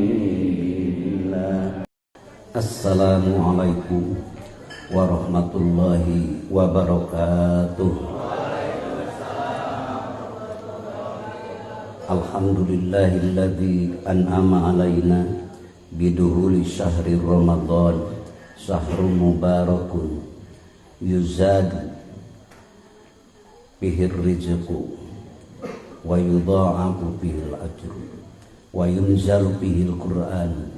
Habibillah. Assalamualaikum warahmatullahi wabarakatuh. Alhamdulillahilladzi an'ama alaina biduhuli syahri Ramadan, syahrun mubarakun yuzadu bihir rizqu wa yudha'afu bihil ajru wa yunzalu bihil Qur'an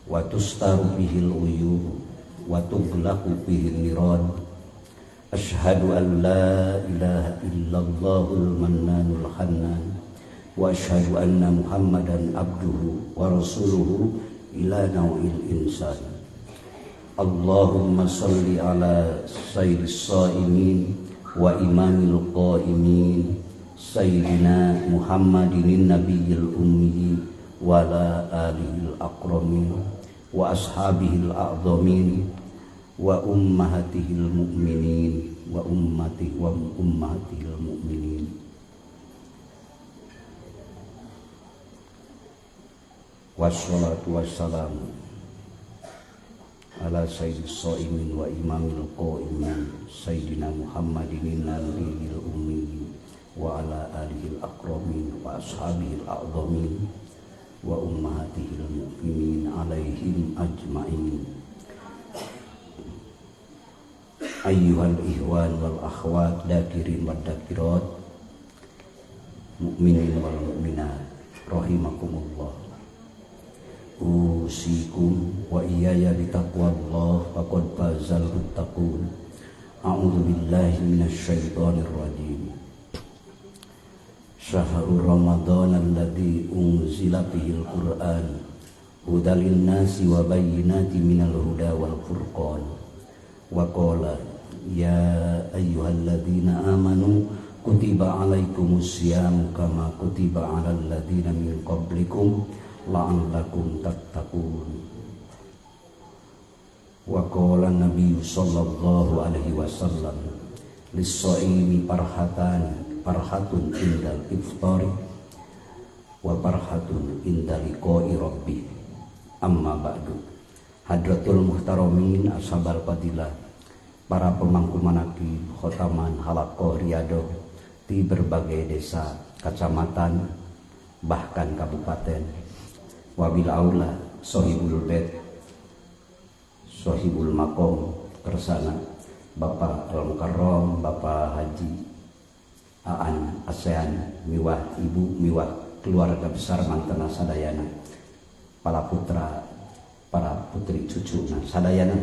wa tustaru bihil uyub wa tughlaqu bihil niran. Asyhadu an la ilaha illallahul mannanul hannan wa asyhadu anna Muhammadan abduhu wa rasuluhu ila nawil insan. Allahumma salli ala sayyidis shaimin wa imamil qaimin sayyidina Muhammadin nabiyil ummi wa ala alihil akramin wa ashabihil a'zamin wa ummahatihil mu'minin wa ummati wa ummahatihil mu'minin. Wassalatu wassalamu ala sayyidis shaimin wa imamil qaimin sayyidina Muhammadin nabiyil ummi wa ala alihil akramin wa ashabihil a'zamin wa ummahatihil mu'minin alaihim ajmain. Ayyuhal ihwan wal akhwat, dakirin wad dakirat, mukminin wal mukminat, rahimakumullah. Usikum wa iyaya bitaqwallah faqad fazal muttaqun. A'udzu billahi minasyaitonir rajim. Syahrul Ramadan alladzi unzila fihil Qur'an hudal linnasi wa bayyinatin minal huda wal furqan. Wa qala ya ayyuhalladzina amanu kutiba alaikumus siyam kama kutiba alal ladzina min qablikum la'allakum tattaqun. Wa qala nabiyyu sallallahu alaihi wasallam lis-shaimi farhatan, farhatun indal iftari wa farhatun inda liqa'i rabbih. Amma ba'du. Hadratul muhtaramin, ashabal fadilah, para pemangku manaqib, khotaman, halaqah, riadoh di berbagai desa, kecamatan, bahkan kabupaten. Wabil aula, sohibul bait, sohibul makom, kersana Bapak Al-Mukarram, Bapak Haji Aan ASEAN, miwah ibu, miwah keluarga besar mantena sadayana, para putra, para putri cucu sadayana.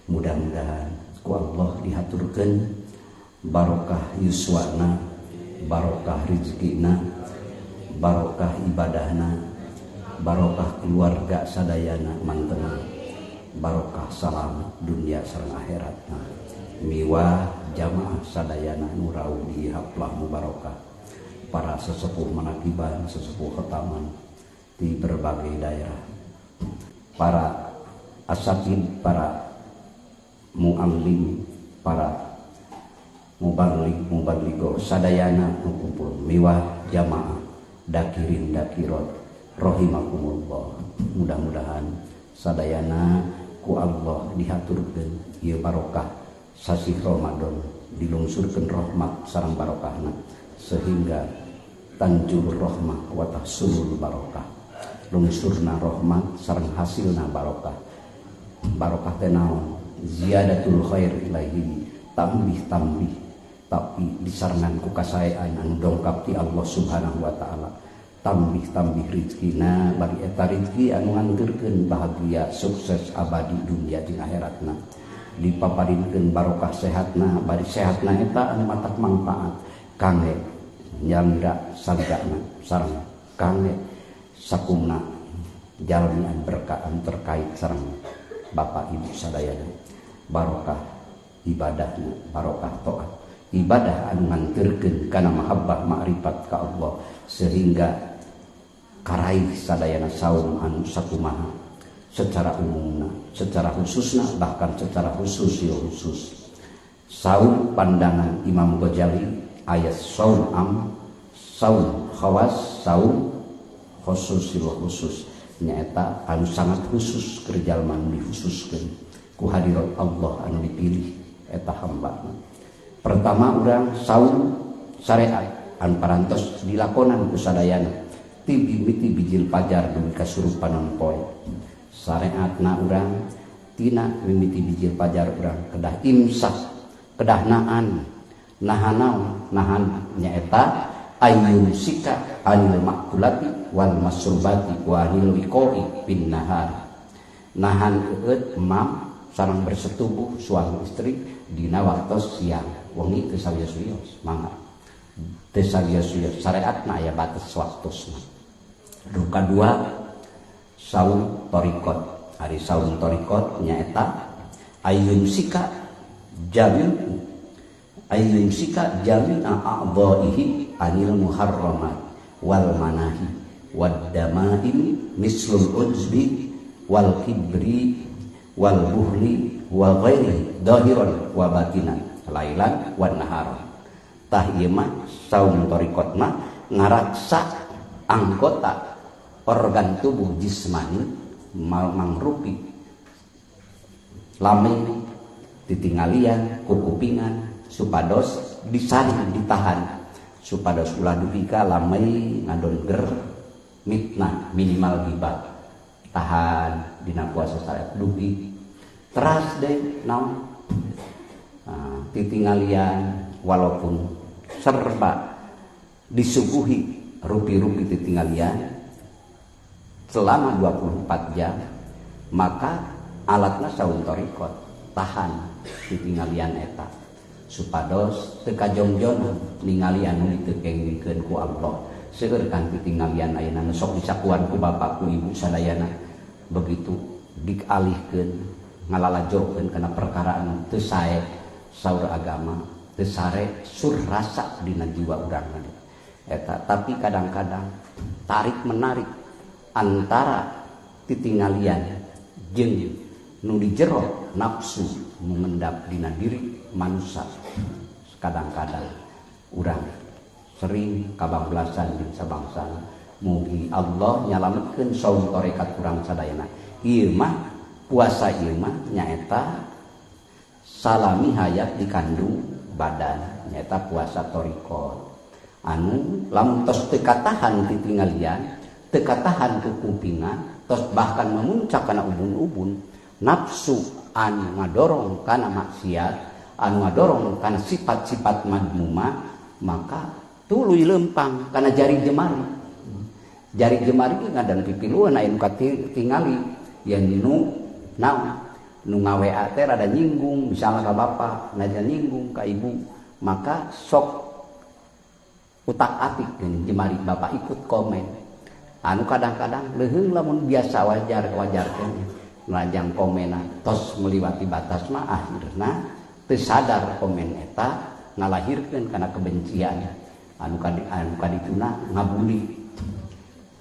Mudah-mudahan ku Allah dihaturkeun barokah yuswana, barokah rizkina, barokah ibadahna, barokah keluarga sadayana mantena, barokah salam dunia sareng akhiratna. Miwah jamaah sadayana nu rauh di haplah mubarokah, para sesepuh manakiban, sesepuh khataman di berbagai daerah, para asatid, para muallim, para muballigh, muballighah sadayana nu kumpul miwah jamaah dakirin dakirat rahimakumullah. Mudah-mudahan sadayana ku Allah dihaturkeun ieu barokah sasih Ramadan, dilungsurkeun rahmat sareng barokahna sehingga tanjur rahmah wa tahsulul barokah. Lungsurna rahmat sareng hasilna barokah. Barokah teh naon? Ziyadatul khair ilaihi, tambih-tambih tapi disarengan ku kasaean anu dongkap ti Allah Subhanahu wa taala. Tambih-tambih rezekina bari eta rezeki anu nganterkeun bahagia sukses abadi dunia jeung akhiratna. Dipaparinkeun barokah sehatna bari sehatna eta anu matak manfaat kangge nyanda sagana sareng kangge sakumna jalmi anu berkah terkait sareng bapak ibu sadayana. Barokah ibadahna, barokah taat ibadah anu nganterkeun kana mahabbah ma'rifat ka Allah sehingga karaih sadayana saum anu sakumaha secara umumna, secara khususna, bahkan secara khusus ya khusus. Saum pandangan Imam Ghazali ayat saum am, saum khawas, saum Khususil khusus nyaeta anu sangat khusus keur jalma nu dikhususkeun ku hadirat Allah anu dipilih eta hamba. Pertama urang saum syariat anu parantos dilakonan ku sadayana ti mimiti bijil pajar dugi ka surupanon poe. Syariatna urang tina mimiti bijil pajar urang kedah imsak, kedah naan, nahan naon, nahan nyaeta ayyumsika anil makulati wal masrubati wa anil wiqa'i bin nahar. Nahan eueut mam sareng bersetubuh suami istri dina waktos siang, wengi teu sawios-wios mangga. Teu sawios-wios syariatna aya batas waktosna. Nu kadua saum thariqat. Ari saum thariqat nyaeta ayyumsika jami'u ayyumsika jami'a a'dha'ihi anil muharramat wal manahi wad damaim mislul ujbi wal kibri wal buhli wa ghairihi dhahiran wa batinan lailan wan naharan. Tah ieu mah saum thariqat mah ngaraksa anggota organ tubuh jismani mangrupi lame titingalian kukupingan supados disaring ditahan supados ulah dugi ka lamai ngadon ger mitnah minimal gibah tahan dina puasa syariat dugi teras deh naon nah, titingalian walaupun serba disuguhi rupi-rupi titingalian selama 24 jam maka alatna saum thariqat tahan titingalian eta supados teu kajongjonan ningali anu teu kengingkeun ku Allah. Seueur kan titingalian ayeuna nu sok disakuan ku bapak ku ibu sadayana begitu dialihkeun ngalalajokeun kana perkara anu teu sae saur agama teu sare sur rasa dina jiwa urang eta. Tapi kadang-kadang tarik menarik antara titingalian jeung nu di jero nafsu mengendap dina diri manusia. Kadang-kadang urang sering kabablasan jeung sabangsana. Mugi Allah nyalametkeun saum tarekat urang sadayana. Ieu mah puasa ieu mah nyaeta salami hayat dikandung badan, nyaeta puasa thariqat anu lamun tos teu katahan titingalian, teu katahan kekupingan, tos bahkan memuncak kana ubun-ubun nafsu anu ngadorong kana maksiat, anu ngadorong kana sifat-sifat madmumah, maka tuluy lempang kana jari jemari. Jari jemari ge ngadan pipiluan aya nu katingali yen nu naon nu ngawa teh rada nyinggung misalnya ka bapak, rada nyinggung ka ibu, maka sok utak-atik geuning jemari bapak ikut komen. Anu kadang-kadang leuheung lamun biasa wajar-wajar keneh nalajang komena tos meliwati batas mah akhirna teu sadar komen eta ngalahirkeun kana kebencian anu kadituna ngabuli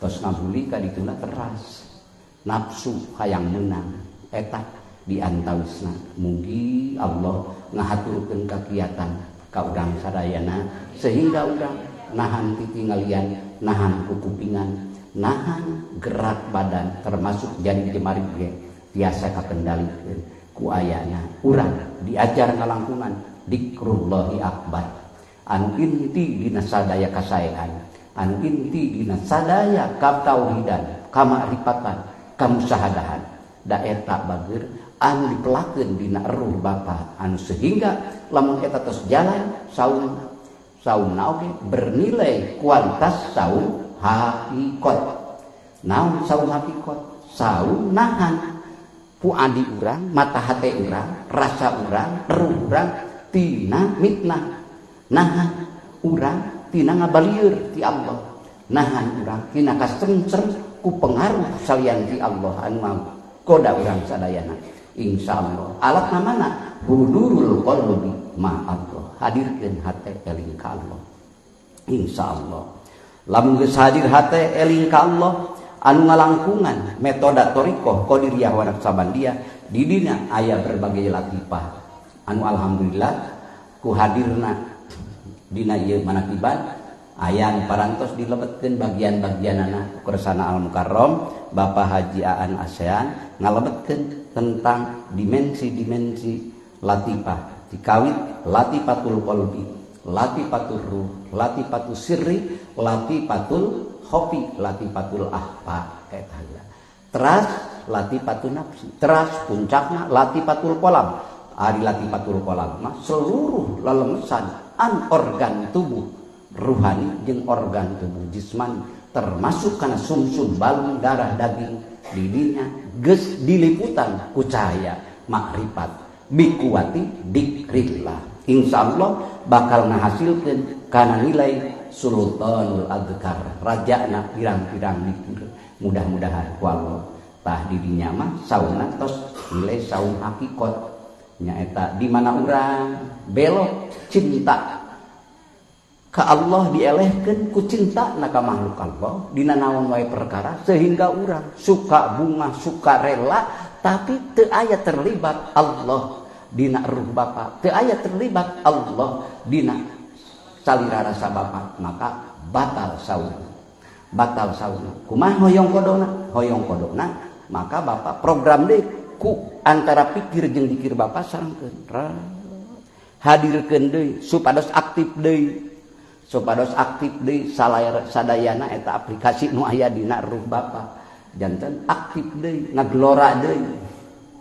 tos ngabuli kadituna teras nafsu hayang meunang eta diantawisna. Mugi Allah ngahaturkeun kakiatan ka urang sadayana sehingga urang nahan titingalian, nahan kukupingan, nahan gerak badan termasuk jari jemari ge tiasa kakendalikeun ku ayana urang diajar ngalangkungan dikrullahi akbar anu inti dina sadaya kasaean, anu inti dina sadaya katauhidan, kamakrifatan, kamusahadahan da eta bager anu dipelakeun dina eruh bapa anu sehingga lamun eta tos jalan saum saumna oge bernilai kualitas saum hakikot. Naon saum hakikot? Saum nahan puadi urang, mata hate urang, rasa urang, ruh urang tina mitnah. Nahan urang tina ngabalieur ti Allah. Nahan urang tina kasengsem ku pengaruh salian ti Allah anu goda urang sadayana. Insyaallah alatna mana? Hudurul qalbi ma Allah. Hadirkeun hate eling ka Allah. Insyaallah lamun geus hadir hate eling ka Allah anu ngalangkungan metode thariqah qadiriyah wa naqsabandiyah di dina aya berbagai latifah anu alhamdulillah ku hadirna dina ieu manakiban Aya nu parantos dilebetkeun bagian-bagianana kersana Al Mukarram Bapak Haji Aan ASEAN ngalebetkeun tentang dimensi-dimensi latifah dikawit latifatul qalbi, latifatul ruh, latifatul sirri, latifatul khofi, latifatul ahfa eta heula. Teras latifatul nafsi, teras puncakna latifatul qalam. Ari latifatul qalam mah seluruh lelemesan an organ tubuh ruhani jeung organ tubuh jismani termasuk kana sumsum balung darah daging didinya geus diliputan ku cahaya makrifat bikuati dikrillah. Insyaallah bakal ngahasilkeun kana nilai sultanul adkar, rajana pirang-pirang dikir. Mudah-mudahan ku Allah tah didinya mah sauna tos nilai saum hakikot nyaeta di mana urang belok cinta ka Allah dielehkeun ku cinta na ka makhluk Allah dina naon wae perkara sehingga urang suka bunga suka rela tapi teu aya terlibat Allah dina ruh bapa, teu aya terlibat Allah dina salira rasa bapa, maka batal saum. Batal saum. Kumaha hoyong kodona? Hoyong kodona maka bapa program deui ku antara pikir jeung dikir bapa sarengkeun. Hadirkeun deui supados aktif deui. Supados aktif deui sadayana eta aplikasi nu aya dina ruh bapa. Janten aktif deui, ngagelora deui,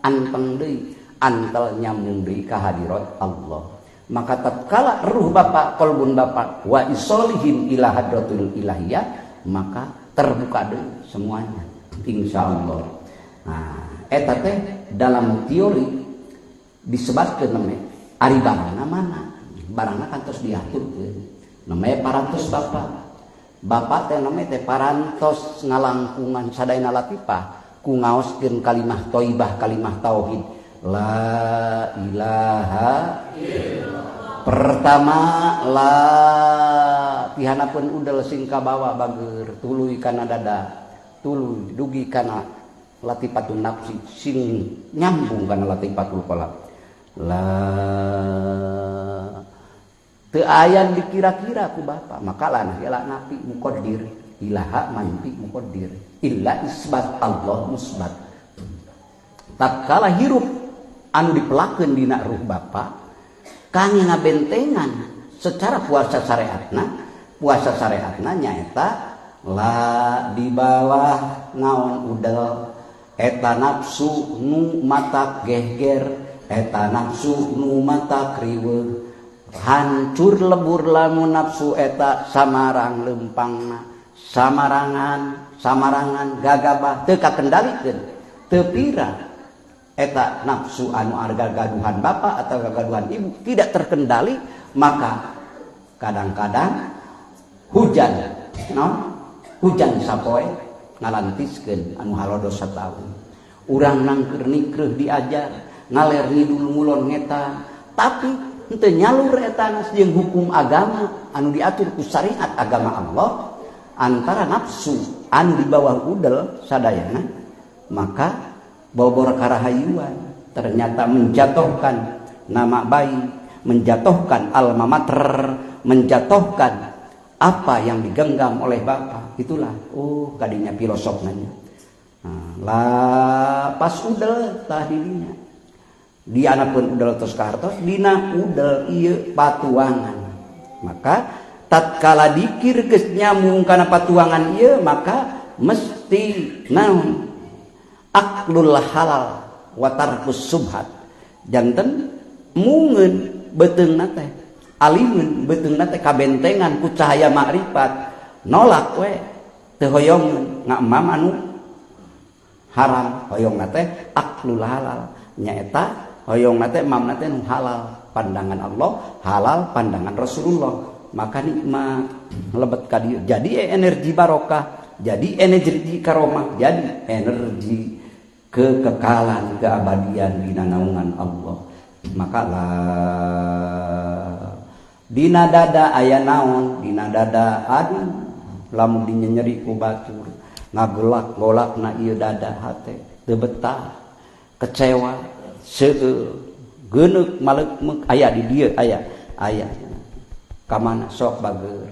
anteng deui, antel nyambung deui ka hadirat Allah. Maka tatkala ruh bapa, kolbun bapa wa isolihim ila hadratul ilahiyah, maka terbuka deui semuanya insyaallah. Nah, eta teh dalam teori disebutkeun namanya ari barangna mana? Barangna kan tos diaturkeun. Namanya parantos bapa. Bapa teh namanya teh parantos ngalangkungan sadayana latifah ku ngaoskeun kalimah thayyibah, kalimah tauhid. La ilaha illallah. Pertama la tihanapeun udel sing kabawa bager tuluy kana dada, tuluy dugi kana latifatun nafsi sing nyambung kana latifatul qalb. La teu aya dikira-kira ku bapa, maka lanah la napi muqaddir, ilaha manfi muqaddir, illa isbat Allah musbat. Tatkala hirup anu dipelakeun dina ruh bapa kangge ngabentengan secara puasa syariatna nyaeta la di bawah naon udel eta nafsu nu matak geger, eta nafsu nu matak riweuh, hancur lebur lamun nafsu eta samarang lempangna, samarangan samarangan gagabah teu kakendalikeun, teu pira eta nafsu anu arga gaduhan bapak atau gagaduhan ibu tidak terkendali, maka kadang-kadang hujan no? Hujan sapoe ngalantiskeun anu halodo sataun. Urang nangkeur nikreuh diajar ngaler ngidul ngulon ngetan, tapi henteu nyalur eta jeung hukum agama anu diatur ku syariat agama Allah antara nafsu anu di bawah udel sadayana, maka bobor karahayuan ternyata menjatuhkan nama baik, menjatuhkan alma mater, menjatuhkan apa yang digenggam oleh bapak. Itulah oh kadinya filosof nanya. Nah, lah pas udel tah dirinya di anak pun udel tos kahartos dina udel ieu patuangan. Maka tatkala dikir geus nyambung kana patuangan ieu, maka mesti naon aklul halal wa tarkus subhat. Janten mungeun beuteungna teh, alimeun beuteungna teh kabentengan ku cahaya makrifat, nolak we teu hoyong ngamam anu haram, hoyongna teh aklul halal nyaeta hoyongna teh mamna teh nu halal pandangan Allah, halal pandangan Rasulullah. Maka nikmat lebet ka dieu, jadi energi barokah, jadi energi karomah, jadi energi kekekalan, keabadian dina naungan Allah. Maka lah dina dada aya naon, dina dada aduh lamun dinyenyeri ku batur ngagelak-golakna ieu dada hate teu betah, kecewa, seueur, geuneuk maleukmeuk aya di dieu aya aya ka mana sok bager.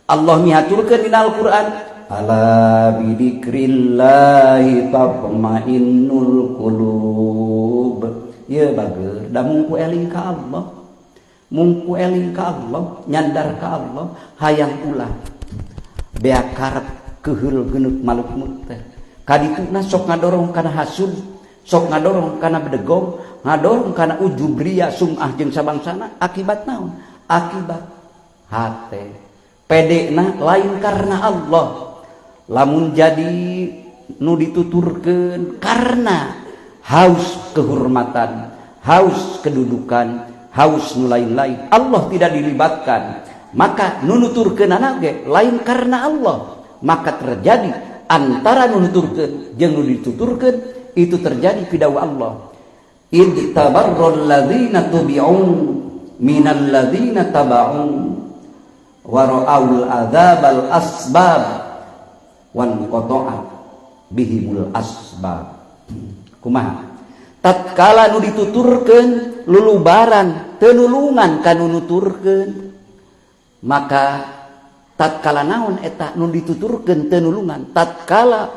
Allah mihaturkeun dina Al-Qur'an, ala bidzikrillahi tatmainnul qulub. Ieu bager da mungku eling ka Allah, mungku eling ka Allah, nyandar ka Allah, hayang ulah beak karep keheul geuneup malukmut teh. Kadituna sok ngadorong kana hasud, sok ngadorong kana bedegong, ngadorong kana ujub ria sum'ah jeung sabangsana. Akibat naon? Akibat hate pedena lain karena Allah, lamun jadi nu dituturkeun karena haus kehormatan, haus kedudukan, haus nu lain-lain. Allah tidak dilibatkan, maka nu nuturkeunana ge lain karena Allah, maka terjadi antara nu nuturkeun jeung nu dituturkeun itu terjadi pidawuh Allah, id tabarral ladzina tubi'u minal ladzina taba'u wa ra'aul adzabal asbab wan qata'at bihimul asbab. Kumaha tatkala nu dituturkeun lulubaran teu nulungan ka nu nuturkeun, maka tatkala naon eta nu dituturkeun teu nulungan, tatkala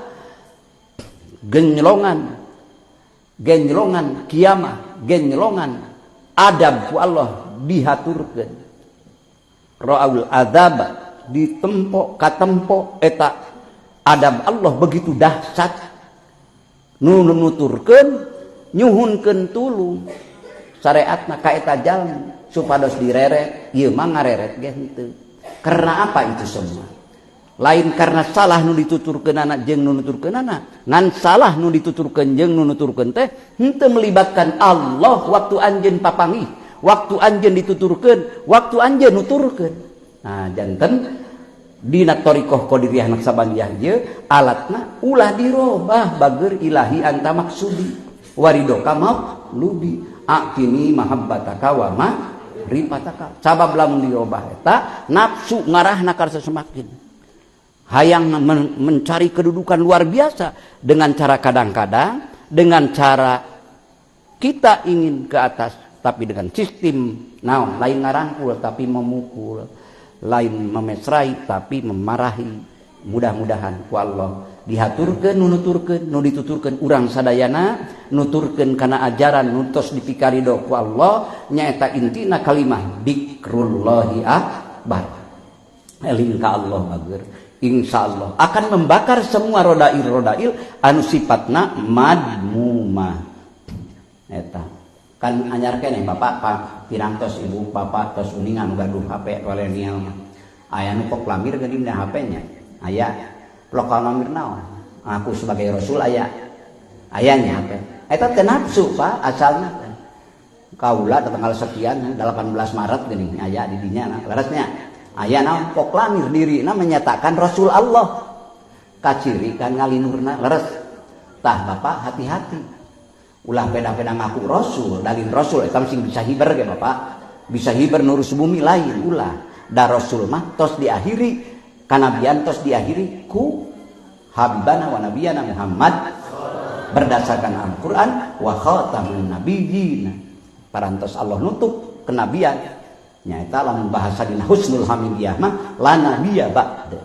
genylongan genylongan kiamah, genylongan adab ku Allah dihaturkeun, ra'aul azab ditempo katempo eta adab Allah begitu dahsyat, nu nuturkeun nyuhunkeun tulung syariatna ka eta jalmi supados direret, ieu mah ngareret ge henteu. Karena apa itu semua? Lain karena salah nu dituturkeunana jeung nu nuturkeunana, ngan salah nu dituturkeun jeung nu nuturkeun teh henteu melibatkan Allah waktu anjeun papanggih, waktu anjeun dituturkeun, waktu anjeun nuturkeun. Nah, janten dina thariqah Qadiriyah Naqsabandiyah ieu alatna ulah dirobah bager, ilahi anta maksudi waridoka lubi a'tini mahabbataka wa ma rifataka. Sabab lamun dirobah eta nafsu ngarahna karsa semakin hayang mencari kedudukan luar biasa dengan cara kadang-kadang dengan cara kita ingin ke atas, tapi dengan sistem naon, lain ngarangkul tapi memukul, lain memesrai tapi memarahi. Mudah-mudahan ku Allah dihaturkeun nu nuturkeun, nu dituturkeun, urang sadayana nuturkeun kana ajaran nu tos dipikarido ku Allah, nyaeta intina kalimah dzikrullahi akbar, eling ka Allah bager. Insyaallah akan membakar semua rodail-rodail anu sifatna madmumah. Eta kan anyar keneh bapak, pak pirangtos ibu bapak tos uningan gaduh HP milenial mah aya nu poklamir geuning dina HP-nya, aya proklamir naon, aku sebagai rasul, aya ayanya HP eta teh nafsu pak asalna teh. Kaula tanggal sekian 18 Maret geuning aya di dinya, nah, leresnya aya naon, proklamir dirina menyatakan rasul Allah, kaciri kan ngalinurna leres. Tah bapak hati-hati, ulah peda-peda ngaku rasul, dalin rasul eta sing bisa hiber ge bapak, bisa hiber nurus bumi lain ulah. Da rasul mah tos diakhiri kanabian, tos diakhiri ku habibana wa nabiyana Muhammad berdasarkan Al-Qur'an wa khatamun nabiyyin. Parantos Allah nutup kenabian nyaeta lamun bahasa dina husnul hamidiyah mah la nabiyya ba'da.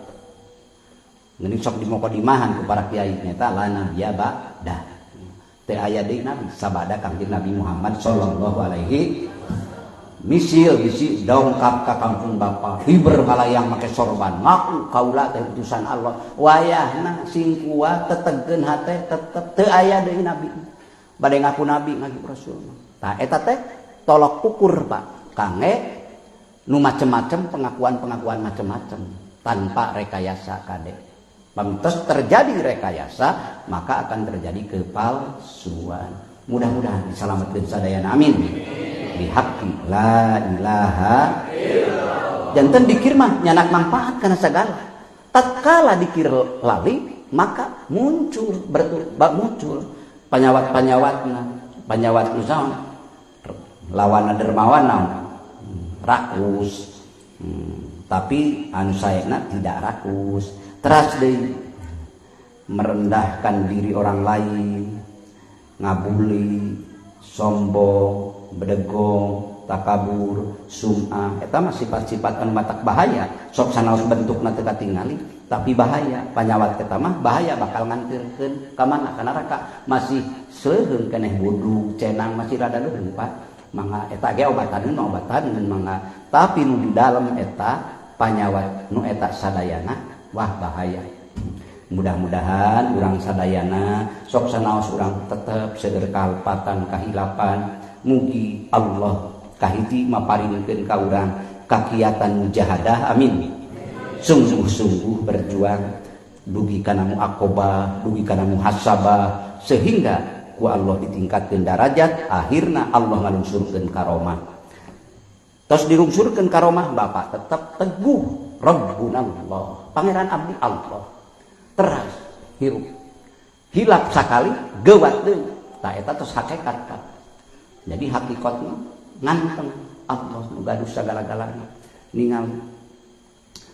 Geuning sok dimukadimahan ku para kiai nyaeta la nabiyya ba'da, teu aya deui nabi sabada Kangjeng Nabi Muhammad sallallahu alaihi. Misil bisi dongkap ka kampung bapak, hiber kalayang make sorban, ngaku kaula teh utusan Allah, wayahna sing kuat tetegkeun hate tetep teu aya deui nabi bade ngaku nabi, ngaku rasul. Tah eta teh tolok ukur pak kangge nu macem-macem pengakuan-pengakuan macem-macem tanpa rekayasa kade. Pantes terjadi rekayasa maka akan terjadi kepalsuan. Mudah-mudahan diselamatkan sadayana, amin. Bihaqqi la ilaha illallah. Janten dikir mah nyanak manfaat karena segala. Tatkala dikir lali maka muncul bertul muncul panyawat-panyawatna, panyawat nu saha? Lawan dermawan naon? Rakus. Tapi anu saena tidak rakus. Teras deui merendahkan diri orang lain, ngabuli, sombong, bedegong. takabur, sum'ah eta mah sifat-sifat anu matak bahaya. Sok sanaos bentukna teu katingali tapi bahaya. Panyawat eta mah bahaya bakal nganterkeun ka mana? Ka neraka. Masih seuheung keneh budug, cenang masih rada leuheung Pak. Mangga eta ge obatan mah obatan mangga, tapi nu di dalam eta panyawat nu eta sadayana wah bahaya. Mudah-mudahan urang sadayana sok sanaos urang tetep seueur kalepatan kahilapan, mugi Allah kahiji maparinkeun ka urang kakiatan mujahadah, amin. Sungguh-sungguh berjuang dugi kana muaqabah, dugi kana muhasabah, sehingga ku Allah ditingkatkeun darajat, akhirna Allah ngalungsurkeun karomah. Tos dirungsurkeun karomah, bapak tetep teguh Rabbunallah, pangeran abdi Allah. Teras hirup hilap sakali gewat deui, tah eta tos hakikat kan. Jadi hakikatna nganteng Allah nu gaduh sagala-galana. Ningal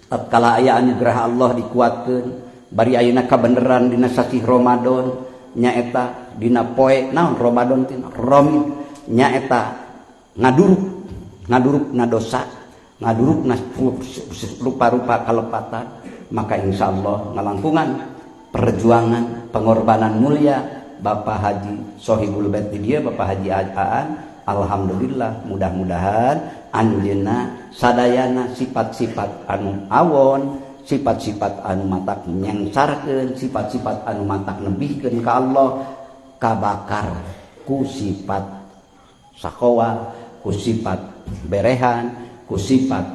tatkala aya anugerah Allah dikuatkeun, bari ayeuna kabeneran dina sasih Ramadan nyaeta dina poe naon Ramadan teh Romi nyaeta ngaduruk, ngadurukna dosa, ngadurukna rupa-rupa kalepatan, maka insyaallah ngalangkungan perjuangan pengorbanan mulia Bapak Haji Sohibul Bait di dia Bapak Haji Aan, alhamdulillah mudah-mudahan anjeunna sadayana sifat-sifat anu awon, sifat-sifat anu matak nyengsarkeun, sifat-sifat anu matak nebihkeun ka Allah kabakar ku sifat sakowa, ku sifat berehan, ku sifat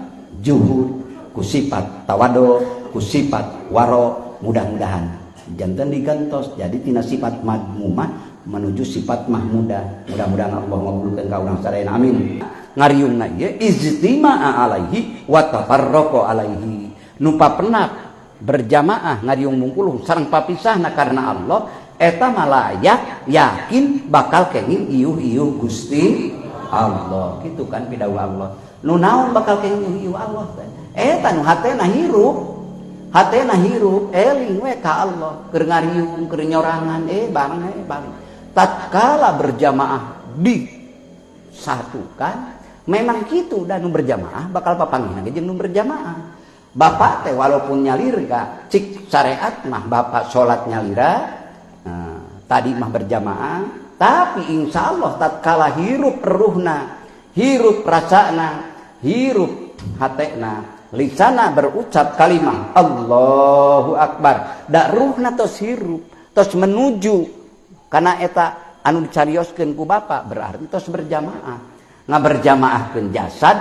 juhud, ku sifat tawado, ku sifat waro. Mudah-mudahan janten digantos jadi tina sifat madmumah menuju sifat mahmudah. Mudah-mudahan Allah ngabulkeun ka urang sadayana, amin. Ngariungna ieu ijtima'a alaihi wa tafarraqu alaihi, nu papenak berjamaah ngariung mungkuluh sareng papisahna karena Allah, eta mah layak yakin bakal kenging iuh-iuh Gusti Allah. Kitu kan pidawuh Allah, nu naon bakal kenging iuh-iuh Allah teh eta nu hatena hirup, hatena hirup eling we ka Allah, keur ngariung keur nyorangan bareng balik. Tatkala berjamaah disatukan memang kitu, dan nu berjamaah bakal papanggihna ge jeung nu berjamaah. Bapak teh walaupun nyalira cik syariat mah bapak salat nyalira, nah, tadi mah berjamaah, tapi insya Allah tatkala hirup ruhna, hirup rasana, hirup hatena, lisana berucap kalimah Allahu Akbar, dak ruhna tos hirup, tos menuju karena eta anu dicarioskeun ku bapak berarti tos berjamaah. Ngaberjamaahkeun jasad,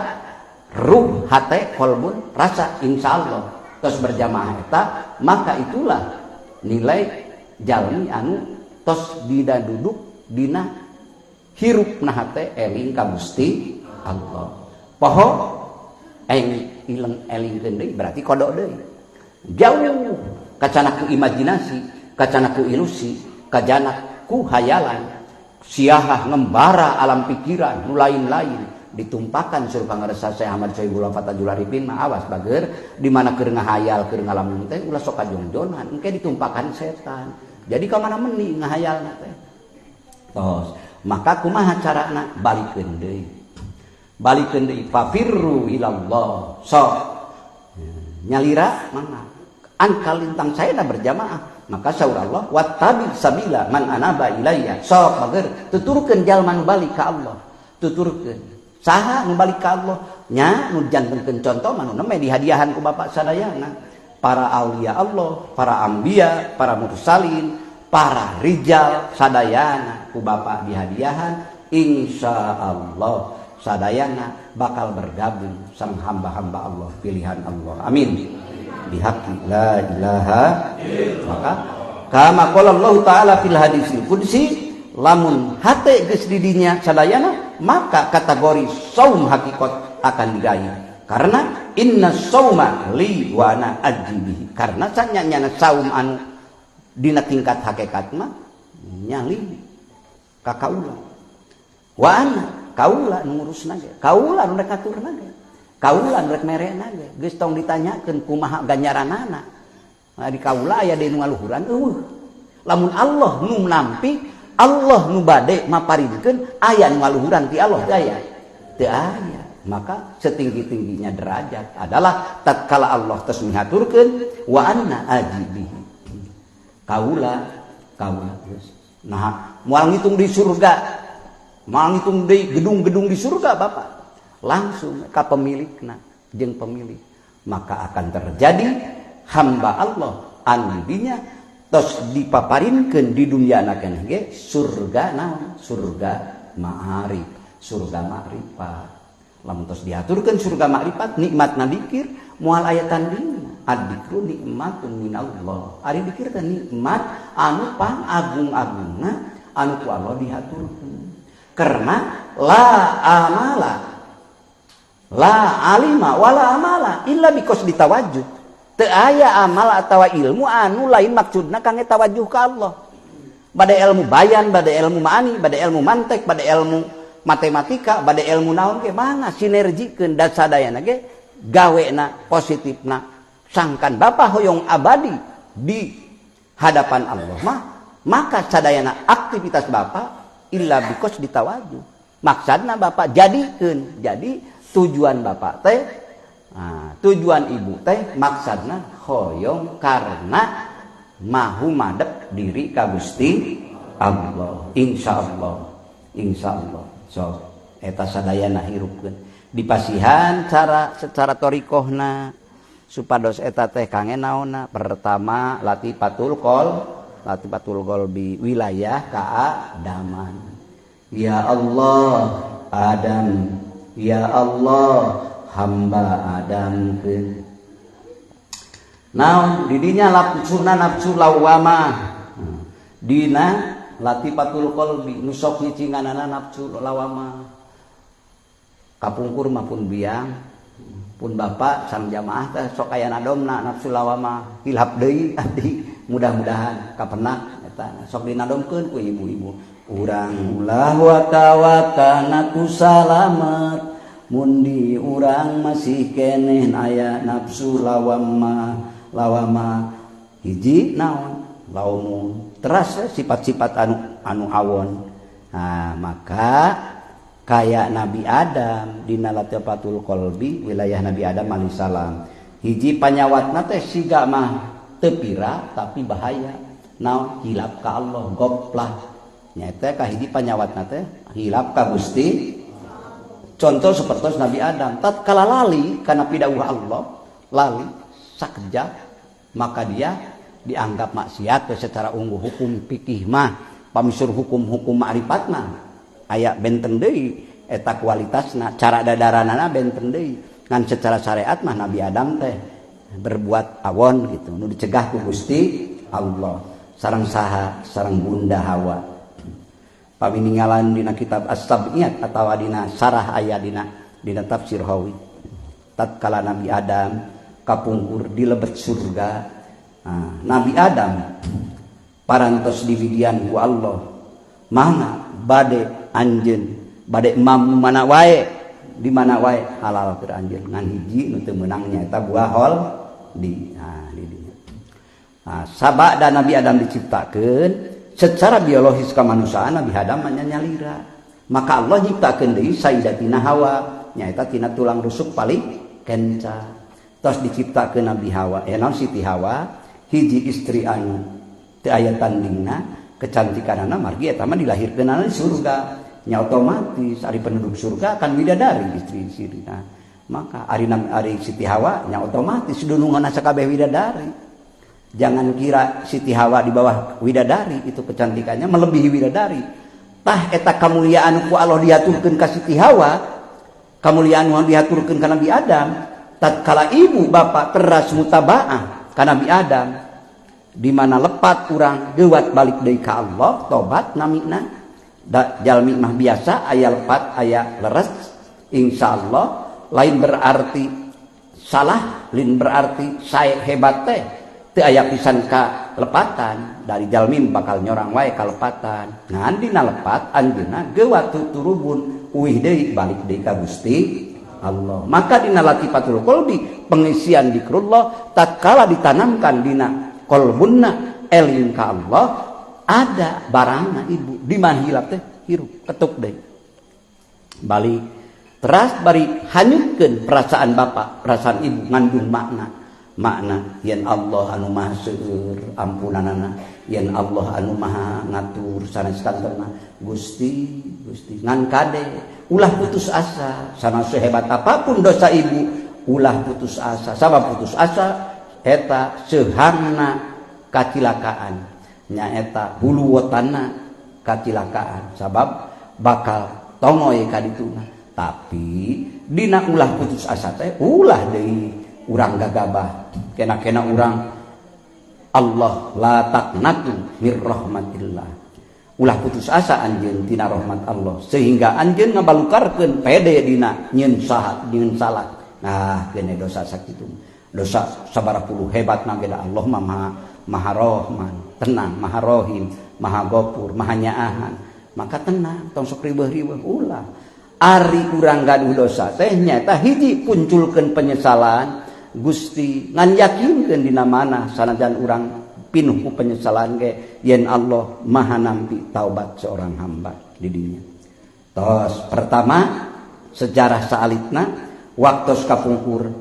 ruh, hate, kolbun, rasa, insya Allah tos berjamaah eta, maka itulah nilai jalmi anu tos dina duduk dina hirup na hate eling ka Gusti Allah. Poho eng ileng elingkeun deui berarti kodok deui. Jauh kacana ku imajinasi, kacana ku ilusi, kacana ku hayalan, siahah ngembara alam pikiran nu lain-lain ditumpakan suruh pangarsa Syekh Ahmad Sohibul Fatajul Arifin mah awas bager di mana keur ngahayal keur ngalamun teh ulah sok kajongjonan engke ditumpakan setan. Jadi ka mana meni ngahayalna teh. Tos, maka kumaha carana balikeun deui. Balikeun deui fafirru ilallah. Sok nyalira mangga angkal lintang saena berjamaah. Maka saur Allah wattabi sabila man anaba ilayya. Sok bager tuturkeun jalma nu balik ka Allah. Tuturkeun saha nu balik ka Allah nya nu jantenkeun contoh mah nu neme dihadiahan ku bapak sadayana, para aulia Allah, para anbiya, para mursalin, para rijal sadayana ku bapak dihadiahan, insyaallah sadayana bakal bergabung sang hamba-hamba Allah pilihan Allah, amin. Bihaqi la ilaha. Maka kama qala Allah taala fil hadisil qudsi, lamun hate geus di dinya sadayana maka kategori saum hakikat akan diraih. Karena inna sauma li wa ana ajzi, karena sanyana saum anu dina tingkat hakikat mah nyali ka kaula, wa ana kaula nu ngurusna ge, kaula nu rek ngaturna ge, kaula nu rek merena ge, geus tong ditanyakeun kumaha ganjaranana. Nah, di kaula aya deui nu ngaluhuran eueuh. Lamun Allah nu nampi, Allah nu bade maparinkeun, aya nu ngaluhuran ti Allah teh aya. Teu aya. Maka setinggi-tingginya derajat adalah tatkala Allah tos mihaturkeun wa anna ajibihi. Kaula kaula geus. Nah, moal ngitung di surga, moal ngitung di gedung-gedung di surga Bapak. Langsung ka pemilikna jeung pemilik. Maka akan terjadi hamba Allah anu dinya tos dipaparinkeun di dunia keneh ge surga naon? Surga ma'arif, surga ma'rifat. Lamun tos diaturkeun surga ma'rifat, nikmatna dikir moal aya tandingna. Adzikru nikmatun minallah. Ari dikir teh nikmat anu pang agung-agungna anu ku Allah dihaturkeun. Karena la amala la alima wala amala illa bikos ditawajjuh. Teu aya amal atawa ilmu anu lain maksudna kangge tawajuh ka Allah. Bade ilmu bayan, bade ilmu ma'ani, bade ilmu mantek, bade ilmu matematika, bade ilmu naon ge mangga sinergikeun da sadayana ge gawena positifna. Sangkan Bapak hoyong abadi di hadapan Allah mah, maka sadayana aktivitas Bapak illa bikos ditawajuh. Maksudna Bapak jadikeun, jadi tujuan Bapak teh, nah, tujuan ibu teh maksudna hoyong karena mahu madep diri ka Gusti Allah. Insyaallah, insyaallah. So eta sadayana hirupkeun dipasihan cara secara thoriqohna supados eta teh kange naonna. Pertama latifatul qol, latifatul qalbi wilayah kaadaman. Ya Allah Adam, ya Allah hamba Adam keun. Naon didinya nafsuna nafsu lawamah. Dina latifatul qalbi nu sok nyicinganana nafsu lawamah. Kapungkur mah pun biang pun bapak sang jamaah teh sok aya nadomna nafsu lawamah hilap deui abdi, mudah-mudahan kapenak eta sok dinadomkeun ku ibu-ibu. Urang ulah waka-waka ku salamet mundi urang masih keneh aya nafsu lawamah. Lawamah hiji naon laumun teras sifat-sifat anu anu awon. Nah, maka kayak Nabi Adam dina latifatul qalbi wilayah Nabi Adam alaihissalam hiji panyawatna teh siga mah teu pira tapi bahaya naon hilap ka Allah goplah nyaeta ka hiji panyawatna teh hilap ka Gusti. Contoh seperti Nabi Adam tatkala lali kana pidawuh Allah, lali sakejap maka dia dianggap maksiat secara ungguh hukum fikih mah pamisur hukum-hukum ma'rifat mah aya benten deui eta kualitasna cara dadaranana benten deui ngan secara syariat mah Nabi Adam teh berbuat awon gitu nu dicegah ku Gusti Allah sareng saha sareng Bunda Hawa. Pamininggalan dina kitab As-Sab'iyat atawa dina sarah aya dina dina tafsir Hawi tatkala Nabi Adam kapungkur di lebet surga. Nah, Nabi Adam parantos diwidian ku Allah mangga bade anjeun bade mam mana wae di mana wae halal keur anjeun ngan hiji nu teu meunang nyaeta buah hol di. Nah, di dinya. Nah, sabada Nabi Adam diciptakeun secara biologis kemanusiaan Nabi Adam mah nyalira, maka Allah nyiptakeun deui Sayyidatina Hawa nyaeta tina tulang rusuk paling kenca. Tos diciptakeun Nabi Hawa naon Siti Hawa hiji istri anu teu aya tandingna kecantikanana margi eta mah dilahirkeunana di surga nya otomatis ari penduduk surga akan bidadari istri-istrina. Maka ari ari Siti Hawa nya otomatis dununganna sakabeh widadari. Jangan kira Siti Hawa di bawah widadari, itu kecantikannya melebihi widadari. Tah eta kamuliaan ku Allah diaturkeun ka Siti Hawa, kamuliaan nu diaturkeun ka Nabi Adam. Tatkala ibu bapak teras mutabaah ka Nabi Adam, di mana lepat urang geuwat balik deui ka Allah, tobat namina. Da jalmi mah biasa aya lepat aya leres, insyaallah lain berarti salah, lain berarti saya hebat teh. Teu aya pisan ka lepatan dari jalmi bakal nyorang wae ka lepatan. Ngan dina lepat anjeunna geuwat turubun uih deui balik deui ka Gusti Allah. Maka dina latifatul qalbi pengisian dikrullah tatkala ditanamkan dina qalbunna eling ka Allah ada barangna ibu di mana hilap teh hirup ketuk deui balik. Teras bari hanyutkeun perasaan bapak, perasaan ibu ngandung makna. Makna yen Allah anu maha seueur ampunanana, yen Allah anu maha ngatur sanes kantena. Gusti, Gusti ngan kade ulah putus asa, sana sehebat apapun dosa ibu ulah putus asa. Sabab putus asa eta seuhangna kacilakaan, nyaeta hulu wetana kacilakaan, sabab bakal tongoy ka dituna. Tapi dina ulah putus asa teh ulah deui urang gagabah, kena-kena urang Allah la taqnatu mir rahmatillah. Ulah putus asa anjeun tina rahmat Allah sehingga anjeun ngabalukarkeun pede dina nyeun saha nyeun salah. Nah, kene dosa sakitu. Dosa sabaraha puluh hebat mah beda Allah mah maha Rahman, tenang, maha Rahim, maha Ghafur, maha nyaahan. Maka tenang, tong sok riweuh-riweuh ulah. Ari urang gaduh dosa teh nyaeta hiji punculkeun penyesalan Gusti ngan yakinkeun dina mana sanajan urang pinuh ku penyesalan ge yen Allah maha nampi taubat seorang hamba di dinya. Tos pertama sejarah saalitna waktos kapungkur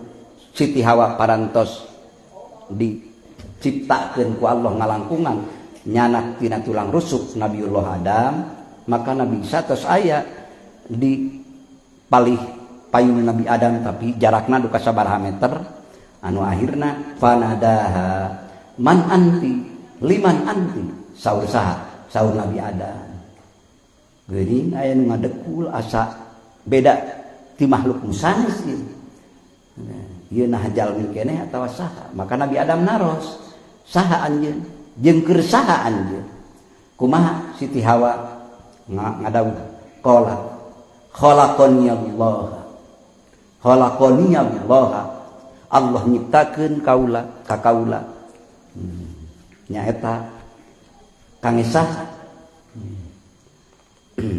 Siti Hawa parantos diciptakeun ku Allah ngalangkungan nyanak tina tulang rusuk Nabiullah Adam, maka Nabi Isa tos aya di palih payun Nabi Adam tapi jarakna duka sabaraha meter anu akhirna fanadaha man anti liman anti saur saha saur Nabi Adam. Geuning aya nu ngadekul asa beda ti makhluk nu sanes ieu. Ieu nah jalmi keneh atawa saha? Maka Nabi Adam naros saha anjeun jeung keur saha anjeun? Kumaha Siti Hawa ngadawuh qala khalaqani Allah khalaqani Allah Allah nyiptakeun kaula ka kaula nyaeta kange saha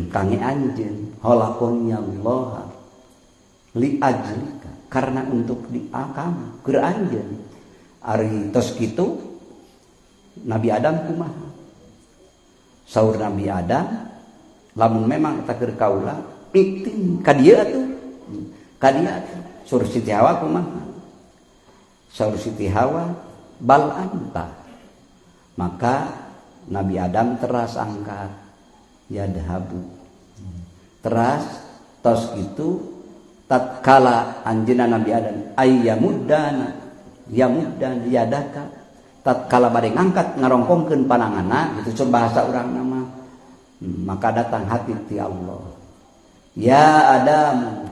kange anjeun khalaqani Allah li ajlika karena untuk diakam keur anjeun. Ari tos kitu Nabi Adam kumaha saur Nabi Adam lamun memang eta keur kaula iktin ka dieu atuh ka dieu atuh. Saur Siti Hawa kumaha saur Siti Hawa bal anta. Maka Nabi Adam teras angkat yadhabu teras tos kitu tatkala anjeunna Nabi Adam ayyamuddana yamuddan yadaka tatkala bade ngangkat ngarongkongkeun pananganna gitu bahasa urang nama. Maka datang hati ti Allah ya Adam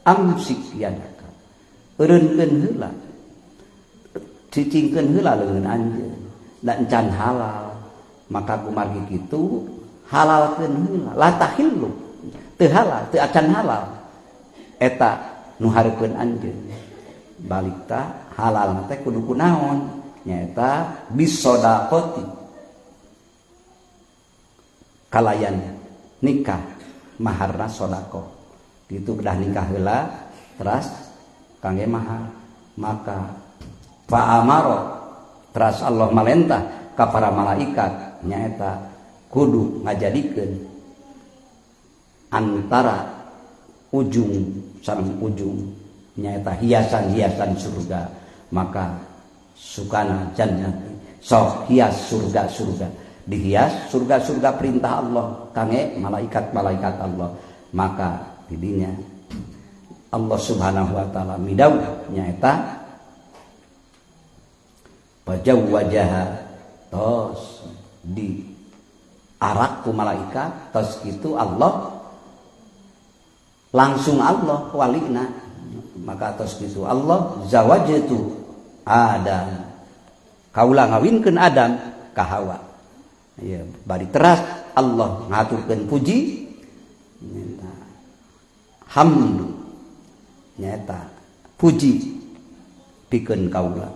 amsik yadaka eureunkeun heula cicingkeun heula leungeun anjeun da encan halal. Maka kumargi kitu halalkeun heula la tahillu teu halal teu acan halal eta nu hareupeun anjeun. Balik ta halal teh kudu kunaon nyaeta bisodaqoti kalayan nikah maharna sodaqoh kitu kedah nikah heula teras kangge mahar. Maka fa'amaro teras Allah malentah ka para malaikat nyaeta kudu ngajadikeun antara ujung sareng ujung nyaeta hiasan-hiasan surga. Maka sukana jannati sok hias surga-surga dihias surga-surga perintah Allah kange malaikat-malaikat Allah. Maka didinya Allah Subhanahu wa taala midauh nyaeta pajawwajaha tos di arak ku malaikat tos kitu Allah langsung Allah walina. Maka tos kitu Allah zawajtu Adam kaula ngawinkeun Adam ka Hawa. Ya bari teras Allah ngaturkeun puji nyaeta hamdu nyaeta puji pikeun kaula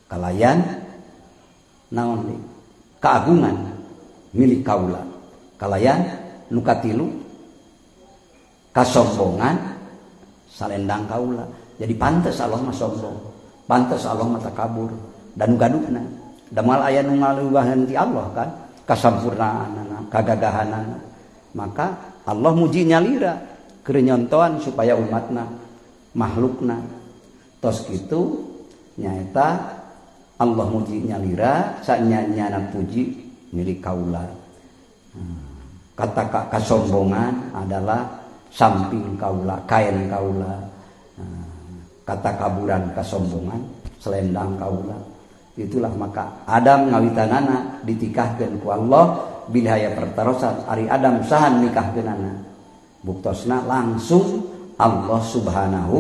kalayan naon deui keagungan milik kaula kalayan nu katilu kasombongan salendang kaula. Jadi pantes Allah mah sombong, pantes Allah mah takabur dan gaduhna. Da moal aya nu ngaluwahan ti Allah kan kasampurnaanana, kagagahanana. Maka Allah muji nyalira. Keur nyontoan supaya umatna makhlukna tos kitu nyaeta Allah muji nyalira sanyanyana puji milik kaula. Kata kasombongan adalah samping kaula, kain kaula. Kata kaburan kasombongan selendang kaula. Itulah maka Adam ngawitanana ditikahkeun ku Allah bilih aya pertarosan ari Adam sahan nikahkeunana. Buktosna langsung Allah Subhanahu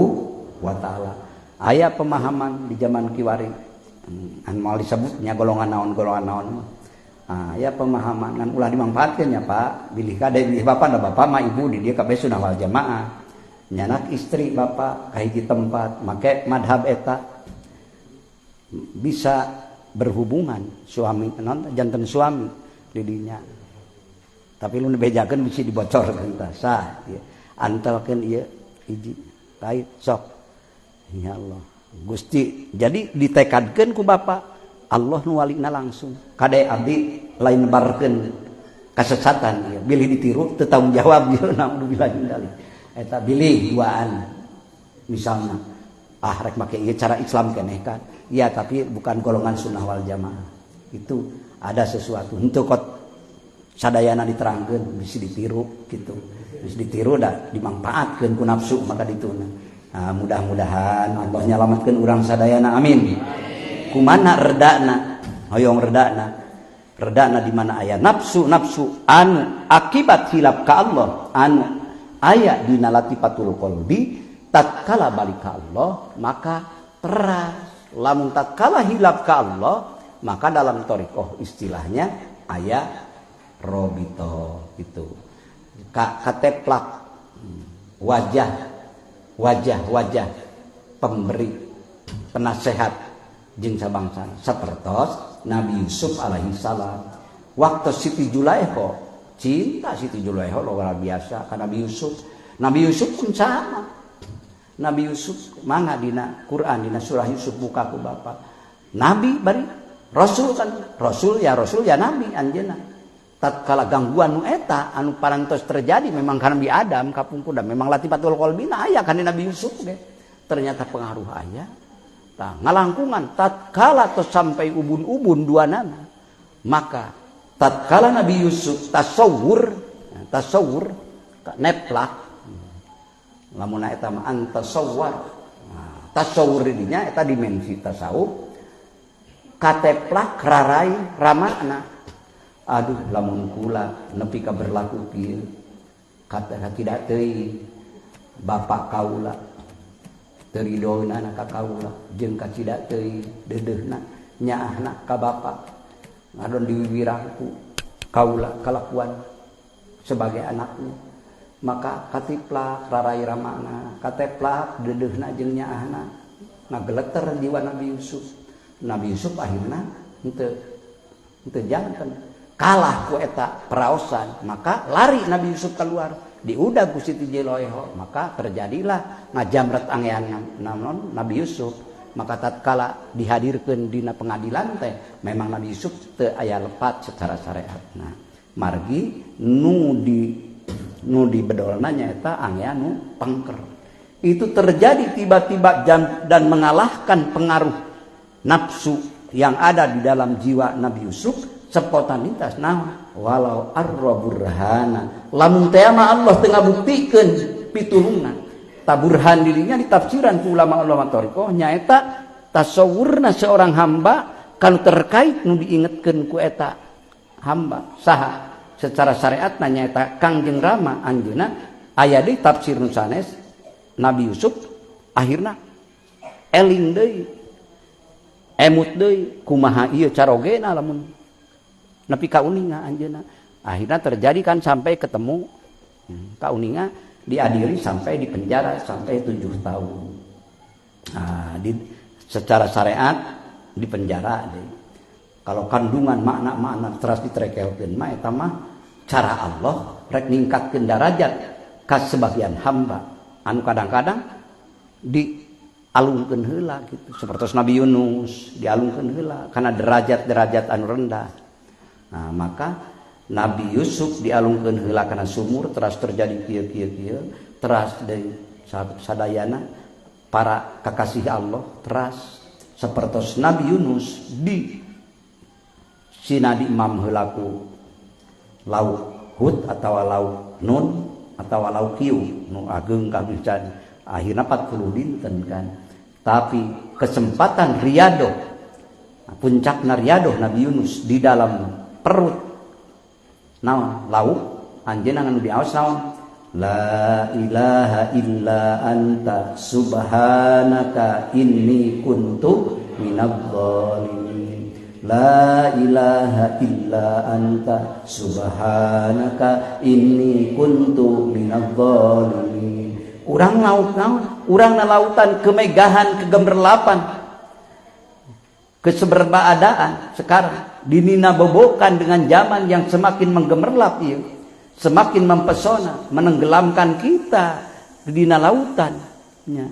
wa taala. Aya pemahaman di zaman kiwari anu moal disebutnya golongan naon mah. Aya pemahaman ngan ulah dimangfaatkeun nya Pak, bilih kade bilih bapak da bapak mah ibu di dieu kabeh sunah wal jamaah. Nyanak istri bapak ka hiji tempat make madhab eta bisa berhubungan suami non janten suami didinya. Tapi lu dibejakeun bisi dibocorkeun tah sah ieu. Antelkeun ieu hiji kait sok. Ya Allah. Gusti jadi ditekadkeun ku bapak Allah nu walina langsung. Kade abdi lain nebarkeun kasesatan ieu bilih ditiru teu tanggung jawab ieu naudzubillah min dzalik. Eta bilih duaan misalna ah rek make ieu cara Islam keneh kan. Ya tapi bukan golongan sunnah wal jamaah. Itu ada sesuatu henteu kot sadayana diterangkeun bisa ditiru gitu. Bisa ditiru da dimangfaatkeun ku nafsu maka dituna. Nah, mudah-mudahan Allah nyalamatkeun urang sadayana amin. Kumana redana hoyong redana. Redana di mana aya nafsu-nafsu anu akibat hilap ka Allah anu aya dina latifatul qalbi tatkala balik ka Allah maka teras. Lamun tatkala hilap ka Allah maka dalam thariqah istilahnya aya robito itu kateplak wajah wajah pemberi penasehat jeung sabangsa sapertos Nabi Yusuf alaihi salam waktu Siti Zulaikha cinta Siti Zulaikha luar biasa ka Nabi Yusuf. Nabi Yusuf pun sama. Nabi Yusuf mangga dina Quran dina surah Yusuf buka ku bapak Nabi bari Rasul kan Rasul ya Nabi anjeunna tatkala gangguan nu eta anu parantos terjadi memang karena Nabi Adam kapungkur dan memang latifatul qalbina aya kan Nabi Yusuf ge ternyata pengaruh aya tah ngalangkungan tatkala tos sampai ubun-ubun dua nana maka tatkala Nabi Yusuf tasawur neplak lamun eta mah antasawwar nah, tasawur dinya eta dimensi tasawuf kateplak rarai ramana aduh lamun kula nepi ka berlaku kieu kata tidak teuing bapak kaula teu ridoeuna ka kaula jeung kacida teuing deudeuhna nyaahna ka bapak ngadon diwiwirangku kaula kalakuan sebagai anaknya maka katiplak rarai ramana kateplak deudeuhna jeung nyaahna ngageleter jiwa Nabi Yusuf. Nabi Yusuf akhirna henteu janten kalah ku eta peraosan maka lari Nabi Yusuf keluar diudag ku Siti Zulaikha maka terjadilah ngajamret angean naon Nabi Yusuf maka tatkala dihadirkeun dina pengadilan teh memang Nabi Yusuf teu aya lepat secara syariatna margi nu di bedolna nyaeta angean nu pengker itu terjadi tiba-tiba dan mengalahkan pengaruh nafsu yang ada di dalam jiwa Nabi Yusuf spontanitas nah walau arra burhana lamun teh mah Allah teu ngabuktikeun pitulungna taburhan dirinya ditafsiran ku ulama-ulama thariqah nyaeta tasawurna seorang hamba kalau terkait nu diingetkeun ku eta hamba saha secara syariatna nyaeta Kangjeng Rama anjeunna aya deui tafsir nu sanes Nabi Yusuf akhirna eling deui emut deui kumaha ieu carogena lamun nepi ka uninga anjeunna akhirna terjadi kan sampai ketemu ka uninga diadili sampai di penjara sampai 7 tahun. Nah, secara syariat di penjara deh. Kalau kandungan makna-makna teras ditrekelkeun mah eta mah cara Allah rek ningkatkeun darajat ka sebagian hamba anu kadang-kadang dialungkeun heula gitu seperti Nabi Yunus dialungkeun heula karena derajat-derajat anu rendah. Nah, maka Nabi Yusuf dialungkeun heula kana sumur teras terjadi kieu kieu kieu Teras deui sadayana para kakasih Allah teras sapertos Nabi Yunus di sinadi imam heulaku laut Hud atawa laut Nun atawa laut Kiu nu ageng kabisan akhirna 40 dinten kan. Tapi kesempatan riadoh, puncakna riadoh Nabi Yunus di dalam perut naon laut anjeunna anu diaos naon la ilaha illa anta subhanaka inni kuntu minadh dhalimin. La ilaha illa anta subhanaka inni kuntu minadh dhalimin. Urang laut naon? Urang na lautan kemegahan, kegemerlapan, keseberbaadaan sekarang dinina bobokan dengan zaman yang semakin menggemerlap ieu, semakin mempesona, menenggelamkan kita dina lautan nya.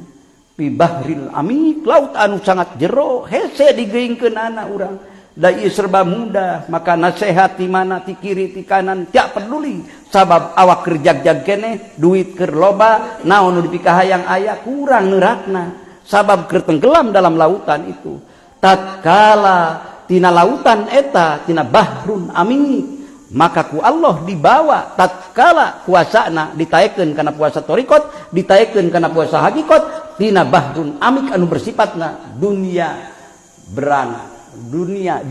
Fi bahril amik, laut anu sangat jero, hese digeingkeun anak urang. Da ieu serba mudah, maka nasihat di mana, ti kiri, ti kanan, tiap peduli. Sabab awak keur jag-jag keneh, duit keur loba, naon nu dipikahayang aya kurang neurakna. Sabab keur tenggelam dalam lautan itu. Tatkala tina lautan eta, tina bahrun amik, maka ku Allah dibawa tatkala puasana ditaekeun kana puasa torikot, ditaekeun kana puasa hakikot, tina bahrun amik anu bersifatna dunia berana, dunia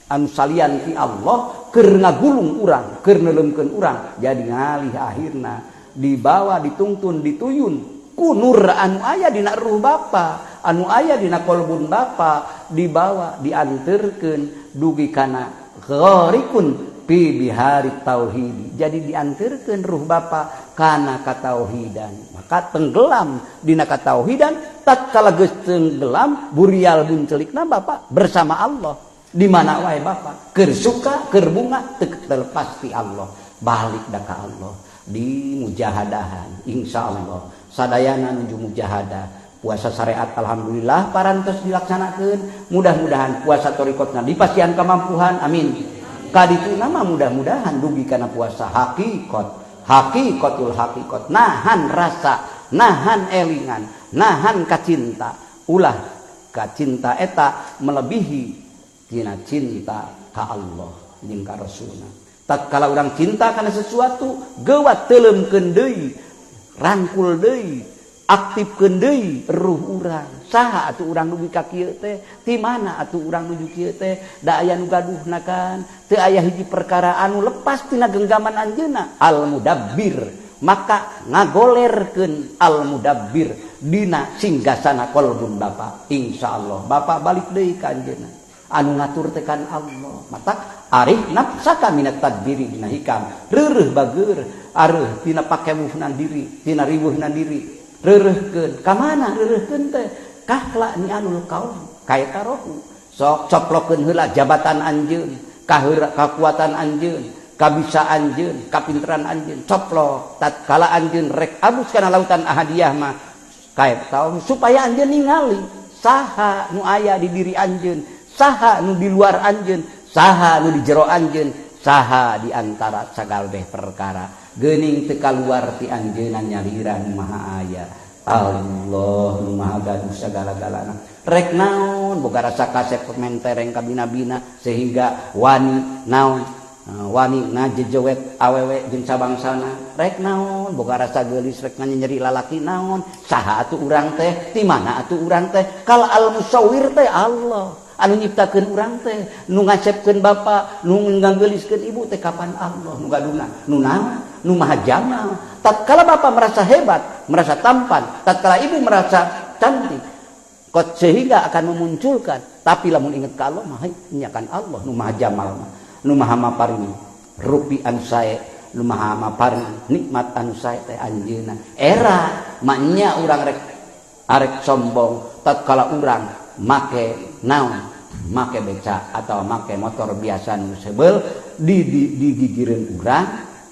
anu salian ti Allah keur ngagulung urang, keur neuleumkeun urang, jadi ngalih akhirna dibawa, dituntun, dituyun ku nur anu aya dina ruh bapa, anu aya dina kolbun bapa, dibawa dianterkeun dugi kana gharikun fi bihari tauhid. Jadi dianterkeun ruh bapa kana katauhidan, maka tenggelam dina katauhidan. Tatkala geus tenggelam burial buncelikna bapa bersama Allah di mana wae bapa keur suka keur bunga teu terlepas ti Allah, balik da ka Allah di mujahadahan. Insyaallah sadayana nuju mujahadah puasa syariat alhamdulillah parantos dilaksanakeun, mudah-mudahan puasa torikotna dipasihan kemampuan, amin. Kaditu nama mudah-mudahan dugi kana puasa hakikot, hakikotul hakikot, nahan rasa, nahan elingan, nahan kacinta, ulah kacinta eta melebihi tina cinta ka Allah jeung ka Rasulna. Tatkala urang cinta kana sesuatu, geuwat teuleumkeun deui, rangkul deui, aktifkeun deui ruh urang. Saha atuh urang dugi ka kieu teh? Ti mana atuh urang nuju kieu teh? Da aya nu gaduhna kan? Teu aya hiji perkara anu lepas tina genggaman anjeunna. Al-Mudabbir, maka ngagolerkeun Al-Mudabbir dina singgasana kolbun bapa. Insyaallah bapa balik deui ka anjeunna. Anu ngatur teh kan Allah. Matak arih nafsaka minat tadbiri dina hikam. Reureuh bageur, areuh tina pakewuhna diri, tina riweuhna diri. Reureuhkeun. Ka mana reureuhkeun teh? Kahla ni anul kaum kaeta rohu. Sok coplokeun heula jabatan anjeun, kakuatan anjeun, kabisa anjeun, kapinteran anjeun, coplok tatkala anjeun rek abus kana lautan ahadiyah mah kaeta supaya anjeun ningali saha nu aya di diri anjeun, saha nu di luar anjeun, saha nu di jero anjeun, saha di antara sagalbeh perkara. Geuning teu kaluar ti anjeunna nyalira nu maha aya. Allah nu maha gaduh sagala-galana. Rek naon boga rasa kasep mentereng kabina-bina sehingga wani naon wani ngajejewet awewe jeung sabangsana. Rek naon boga rasa geulis rek nyeri lalaki naon, saha atuh urang teh, ti mana atuh urang teh? Kal al musawwir teh Allah anu nyiptakeun urang teh, nu ngasepkeun bapa, nu ngageuliskeun ibu teh kapan Allah nu gaduhna, nu naon, nu maha jamal. Tatkala bapa merasa hebat, merasa tampan, tatkala ibu merasa cantik, kot sehingga akan memunculkan. Tapi lamun inget ka Allah mah nya kan Allah nu maha jamal mah, nu maha maparin rupi anu sae, nu maha maparin nikmat anu sae teh anjeunna. Era maknya urang rek arek sombong tatkala urang make naon, make beca atau make motor biasa nu sebel di digigireun urang,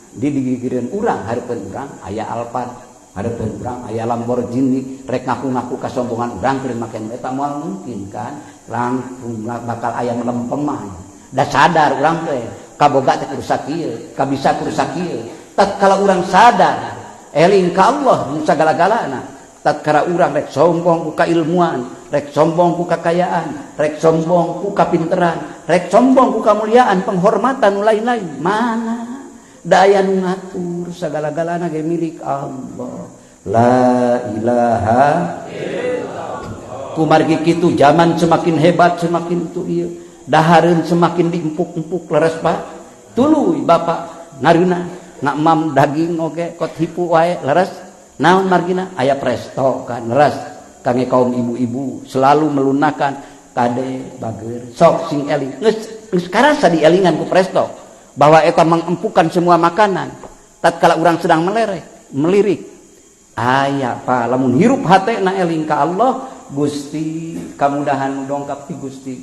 di digigireun urang hareupeun urang aya Alphard, hareupeun urang aya Lamborghini, rek ngaku-ngaku kasombongan urang keur make eta moal mungkin kan, langsung bakal aya melempemah. Da sadar urang teh kaboga teh kudu sakieu, kabisa kudu sakieu. Tatkala urang sadar Eling ka Allah nu sagala-galana. Tatkala urang rek sombong ku kailmuan, rek sombong ku kakayaan, rek sombong ku kapinteran, rek sombong ku kamuliaan, penghormatan nu lain-lain, mana daya nu ngatur sagala-galana ge milik Allah. La ilaha illallah. Kumargi kitu zaman semakin hebat semakin itu ieu dahareun semakin diempuk-empuk leres Pak. Tuluy bapak ngareunah ngakmam daging oge kot hipu wae leres. Naon margina aya presto kan leres kangge kaum ibu-ibu selalu melunakan kade bager sok sing eling geus geus karasa dielingan ku presto bahwa eta mengempukan semua makanan tatkala urang sedang melerek melirik aya pa lamun hirup hatena eling ka Allah. Gusti kamudahan dongkap ti Gusti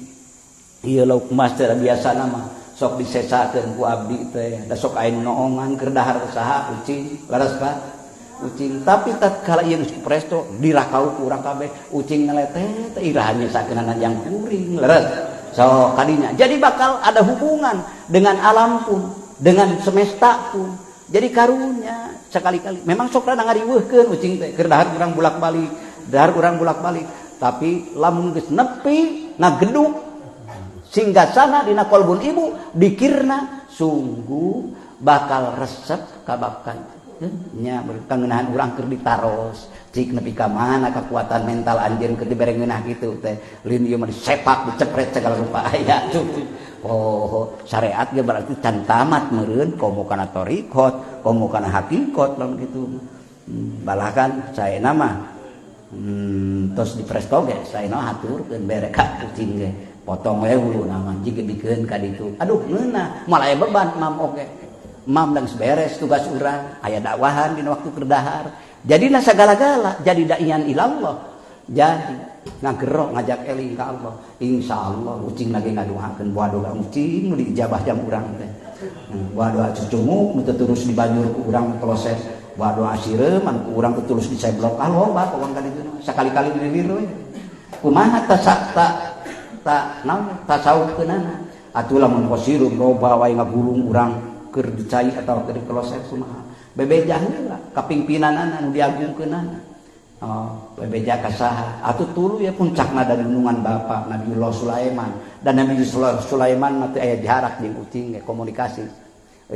ieu lauk emas teh biasa nama sok disesakeun ku abdi teh da sok aya nu noongan keur dahar saha ucing leres Pak ucing tapi tatkala ieu geus presto dirakau ku urang kabeh ucing ngelete teh iraha nyesakeunana jang kuring leres sok kadinya. Jadi bakal ada hubungan dengan alam pun dengan semesta pun. Jadi karunya sekali-kali memang sok rada ngariweuhkeun ucing teh keur dahar urang bolak-balik dahar urang bolak-balik tapi lamun geus nepi ngageduk singgasana dina kolbun ibu dikirna sungguh bakal resep kababkan nya kangenahan urang keur ditaros cik nepi ka mana kekuatan mental anjeun keur dibere ngeunah kitu teh lin ieu mah disepak dicepret segala rupa aya tuh. Oh syariat ge berarti can tamat meureun komo kana thariqat komo kana hakikat lamun kitu. Balakan saena mah tos di presto ge saena haturkeun bere ka kucing ge potong we huluna mah jig bikeun ka ditu aduh ngeunah moal aya beban mam oge mam dan beres tugas urang aya dakwahan dina waktu keur dahar jadilah sagala-gala jadi daian ilallah jadi ngagerok ngajak eling ka Allah insyaallah ucing lagi ngadoakeun buah doa ucing nu diijabah jam urang teh buah doa cucunguk nu teu terus dibanjur ku urang kloset buah doa sireum anu ku urang teu terus diseblok ah loba pokon ka ditu sakali-kali dililir we kumaha ta ta naon tasawufkeunana atuh lamun kosireum loba wae ngagulung urang keur dicai atau keur dikloset kumaha bebeja heula kapimpinanana nu diagungkeunana. Oh bebeja ka saha atuh tuluy ya puncakna da dunungan bapa Nabiullah Sulaiman dan Nabi Sulaiman mah teu aya jarak jeung ucing ge komunikasi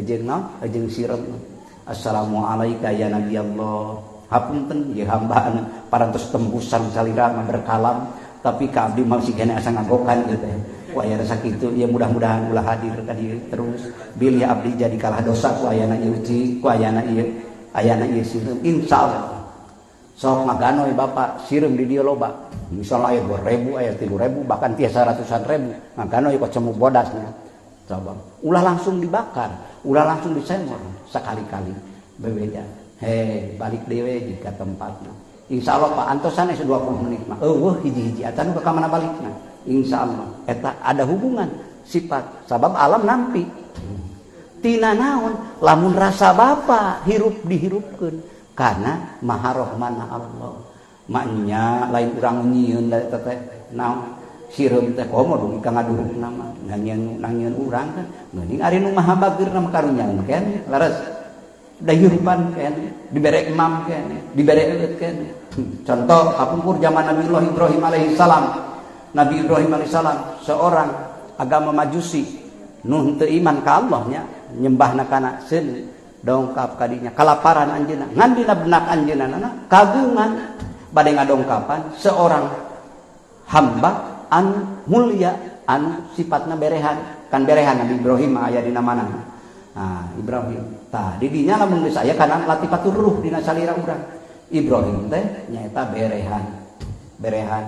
jeung naon jeung sireum assalamualaikum ya Nabi Allah hapunten ieu hamba anu parantos tembusan salira mah berkalam tapi ka abdi mah masih keneh asa ngagokan ieu teh. Ku aya rasa kitu ya mudah-mudahan ulah hadir ka dieu terus bilih abdi jadi kalah dosa ku ayana ieu ucing ku ayana ieu ayana ieu sireum insyaallah sok ngaganoy bapak sireum di dieu loba misalnya aya 2000 aya 3000 bahkan tiasa ratusan ribu ngaganoy kok cemu bodasnya coba ulah langsung dibakar ulah langsung disemor sekali-kali bebeja he balik dewe jika tempatna insyaallah Pak antosan 20 menit mah eueuh hiji-hiji atan ka mana balikna insyaallah eta ada hubungan sifat sabab alam nampi tina naon lamun rasa bapa hirup dihirupkeun karena maha rahmana Allah maknya lain urang nyieun eta teh naon sireum teh komo dugi ka ngadurukna mah nangieun urang kan geuning ari nu maha bageurna mah karunyaeun keneh leres da hirupan keneh dibere emam keneh dibere eueut keneh. Contoh kapungkur zaman Nabiullah Ibrahim alaihi salam. Nabi Ibrahim alaihissalam seorang agama Majusi nu teu iman ka Allah nya nyembahna kana seuneu dongkap kadinya kalaparan anjeunna ngan dina benak anjeunna kagungan bade ngadongkapan seorang hamba anu mulia anu sifatna berehan kan berehan Nabi Ibrahim aya dina mana nah Ibrahim tah di dinya lamun geus aya kana latifatur ruh dina salira urang Ibrahim teh nyaeta berehan berehan.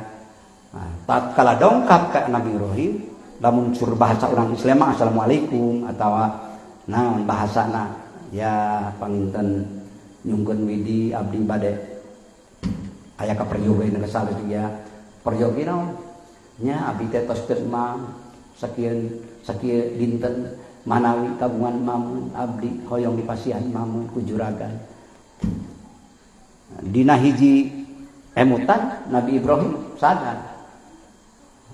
Nah, tatkala dongkap ka Nabi Ibrahim lamun sur bahasa urang Islam mah assalamualaikum atawa naon bahasana ya panginten nyungkeun widi abdi bade aya kaperyogi nu salah ya peryogi naon nya abdi teh tos teu mah sakieu sakieu dinten manawi kagungan mamun abdi hoyong dipasihan mamun ku juragan dina hiji emutan Nabi Ibrahim sadar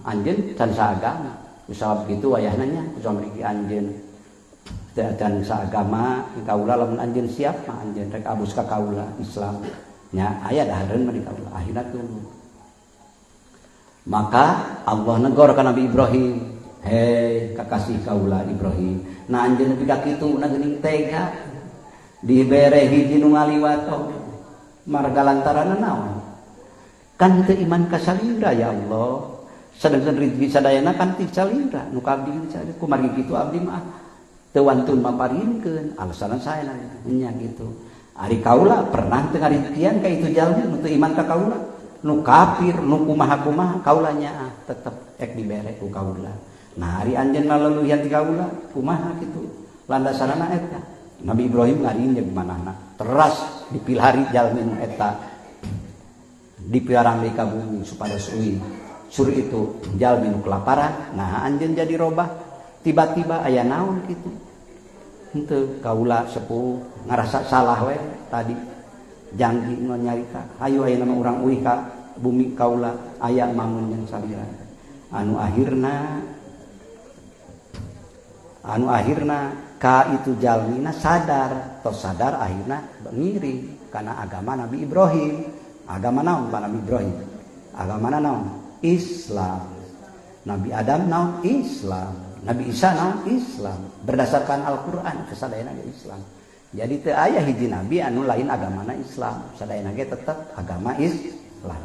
anjeun can saagama kusabab kitu wayahna nya kusabab mriki anjeun Teu acan saagama kaula lamun anjeun siap mah anjeun rek abus ka kaula Islam nya aya dahareun mah di kaula akhirna tuluy. Maka Allah negor ka Nabi Ibrahim, hei kakasih kaula Ibrahim, nah anjeun nepi ka kitu na geuning tega dibere hiji nu ngaliwat oge marga lantaranna naon kan teu iman ka salira ya Allah sedangkan rezeki sadayana kan ti salira nu ka abdi kumargi kitu abdi mah teu wantun maparinkeun alasan saya nya gitu. Ari kaula pernah teu ngarikian ka itu jalmi nu teu iman ka kaula nu kafir nu kumaha-kumaha kaula nya tetep ek dibere ku kaula. Nah ari anjeun mah leuwihan ti kaula kumaha kitu landasanana eta. Nabi Ibrahim ngarinjeg manahna teras dipilari jalmi nu eta dipiarang deui ka bumi supados euy sur itu jalmi nu kelaparan. Nah anjeun jadi robah tiba-tiba aya naon kitu henteu kaula sepuh ngarasa salah we tadi janggi nu nyarita hayu ayeuna mah urang uih ka bumi kaula aya mangun jeung salira anu akhirna ka itu jalmina sadar tos sadar akhirna ngiring kana agama Nabi Ibrahim. Agama naon Pak Nabi Ibrahim? Agama naon? Islam. Nabi Adam naon? Islam. Nabi Isa naon? Islam. Berdasarkan Al-Qur'an sadayana ge Islam. Jadi teu aya hiji nabi anu lain agamana Islam, sadayana ge tetep agama Islam.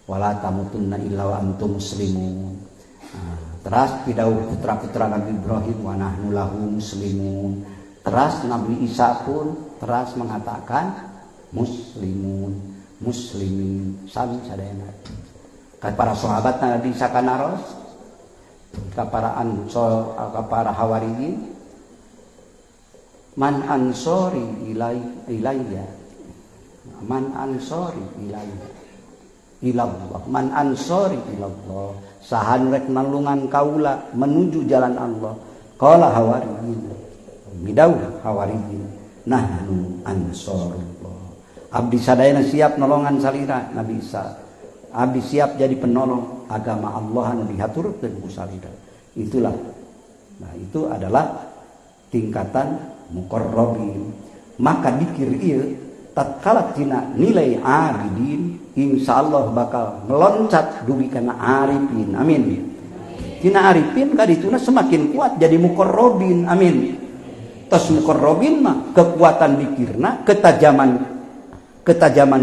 Wala tamutunna illa wa antum muslimun. Nah, teras pidauh putra-putra Nabi Ibrahim wa nahnu lahu muslimun. Teras Nabi Isa pun teras mengatakan muslimun, muslimin sami sadayana. Ka para sahabat Nabi Isa kanaros, ka para ansor, ka para hawariyin, man ansori ilayya, man ansori ilayya ilallah, man ansori ilallah, saha nu rek nalungan kaula menuju jalan Allah. Qala hawariyin, midauh hawariyin, nahnu ansorullah. Abdi sadayana siap nolongan salira Nabi Isa. Abdi siap jadi penolong agama Allah anu dihaturkeun ku salira. Itulah. Nah, itu adalah tingkatan muqarrabin. Maka dikir ieu tatkala tina nilai abidin insyaallah bakal meloncat dugi kana arifin. Amin. Tina arifin kadituna semakin kuat jadi muqarrabin. Amin. Tos muqarrabin mah kekuatan dikirna, ketajaman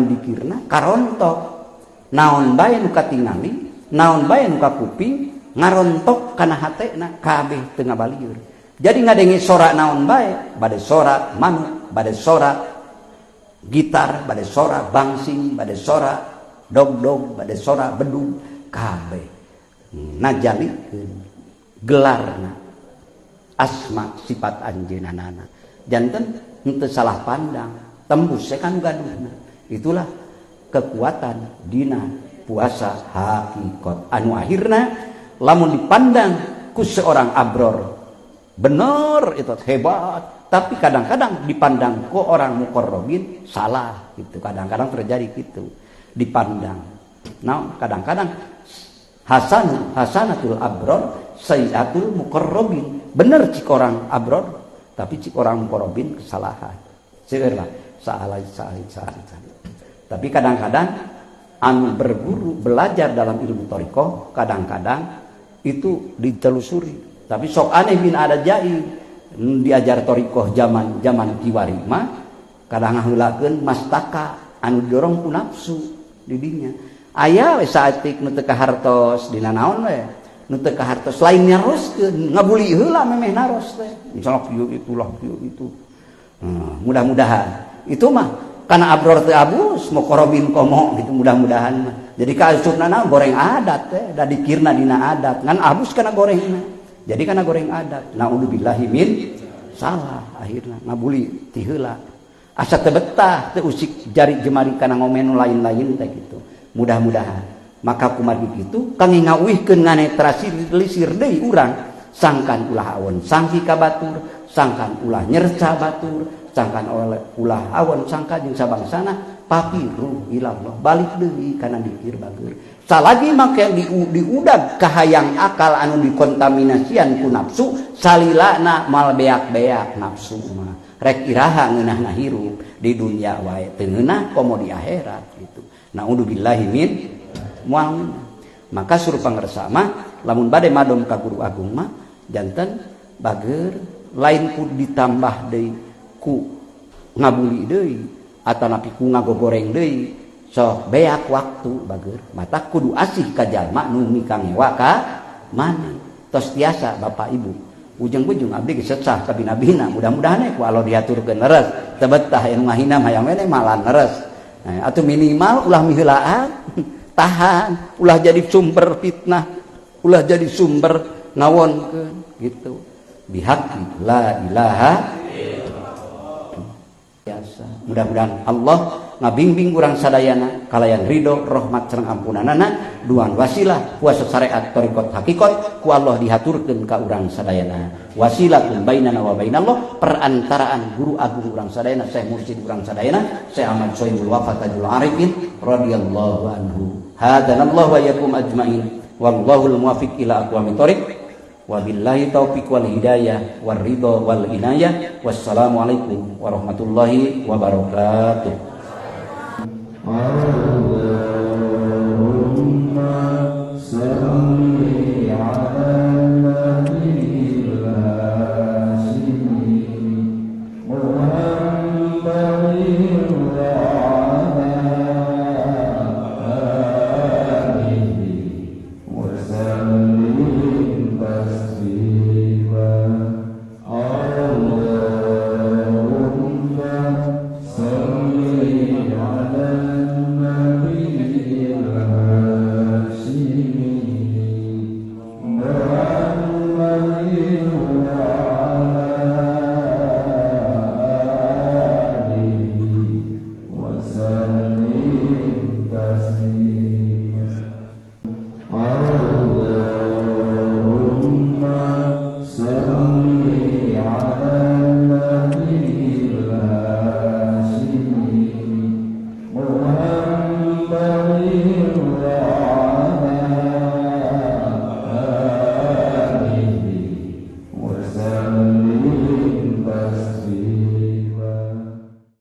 dikirna karontok. Naon bae nu katingali, naon bae nu kakuping, ngarontok kana hatena kabeh teu ngabalieur. Jadi ngadenge sora naon bae, bade sora manuk, bade sora gitar, bade sora bangsing, bade sora dog-dog, bade sora bedug, kabeh najalikeun gelarna asma sifat anjeunna. Janten henteu salah pandang, tembus kan gaduhna. Itulah kekuatan dina puasa hakikat anu akhirna lamun dipandang ku seorang abror bener itu hebat, tapi kadang-kadang dipandang ku orang muqarrabin salah gitu. Kadang-kadang terjadi gitu dipandang. Nah, kadang-kadang hasanatul abror sayyatul muqarrabin, bener cik orang abror tapi cik orang muqarrabin kesalahan. Seueur lah salah salah salah. Tapi kadang-kadang anu berguru belajar dalam ilmu thariqah kadang-kadang itu ditelusuri. Tapi sok aneh bin ada jai diajar thariqah zaman kiwari mah kadang ngaheulakeun mastaka anu didorong ku nafsu di dinya. Aya we saeutik nu teu kahartos dina naon we nu teu kahartos lain nyaroskeun ngabuli heula memeh naros teh. Misalnya kieu itulah kieu itu. Mudah-mudahan itu mah karena abror teu abus muqarrabin komo gitu mudah-mudahan mah. Jadi kaasupna goreng adat teh da dikirna dina adat ngan abus kana gorengna. Jadi kana goreng adat. Naudzubillahi min salah akhirna ngabuli ti heula. Asa teu betah teu usik jari jemari kana ngomen lain-lain teh gitu. Mudah-mudahan maka kumargi kitu kangge ngauihkeun nganetralisir deui urang sangkan ulah awon sangki ka batur, sangkan ulah nyerca batur, sangkan ulah awon sangka jeung sabangsana Papiru ilallah, balik deui kana dikir bager. Salagi make diudag kahayang akal anu dikontaminasian ku nafsu, salilana mal beak-beak nafsu mah. Rek iraha ngeunahna hirup di dunia wae teu ngeunah komo di akhirat gitu. Naudzubillahi min moal. Maka suruh pangersa mah lamun bade madom ka guru agung mah janten bager, lain ku ditambah deui ku ngabuli deui atanapi ku ngagogoreng deui, sok beak waktu bager. Mata kudu asih ka jalma nu mikangewa ka maneh. Tos tiasa Bapak Ibu, ujung-ujung abdi geus sesah ka bina-bina, mudah-mudahan ku Allah diaturkeun leres, teu betah anu ngahina hayang we malan leres. Nah, atuh minimal ulah miheulaan, tahan, ulah jadi sumber fitnah, ulah jadi sumber ngawonkeun gitu. Bihaqi la ilaha biasa. Mudah-mudahan Allah ngabimbing urang sadayana kalayan ridho, rahmat sareng ampunanana, duan wasilah puasa syariat thariqat hakikat ku Allah dihaturkeun ka urang sadayana. Wasilatun bainana wa bainallah, perantaraan guru agung urang sadayana, Syekh Mursyid urang sadayana, Syekh Ahmad Sohibul Wafa Tajul Arifin radhiyallahu anhu. Hadanallahu wa iyyakum ajmain, wallahul muwaffiq ila aqwamit thoriq. Wabillahi taufiq wal hidayah war ridho wal inayah. Wassalamualaikum warahmatullahi wabarakatuh.